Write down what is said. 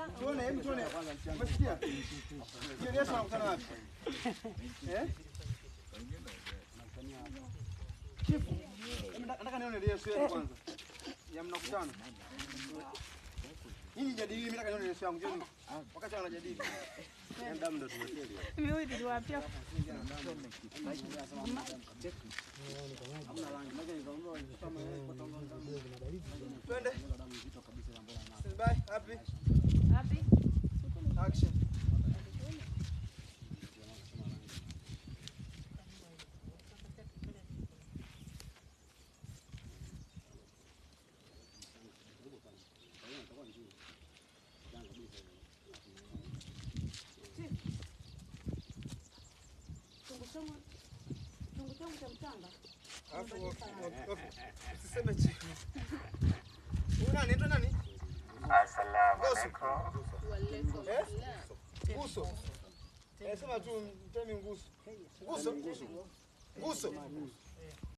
Tuone, hebu tuone. Umesikia? Hiyo Yesu anakutana wapi? Eh? Chifu, nataka nione Yesu yenu kwanza. Ya mnakutana. Nyinyi jadili, mimi nataka nione Yesu yangu. Njoo. Wakati wanajadili. Damu ndio tumefeli. Mimi niliwaambia Twende. Bye, happy. Happy. Action. Usiseme chini. Una nani? Nani? Asalamu alaykum. Eh? Nguso. Eh, sema tu mtemi nguso. Nguso. Nguso.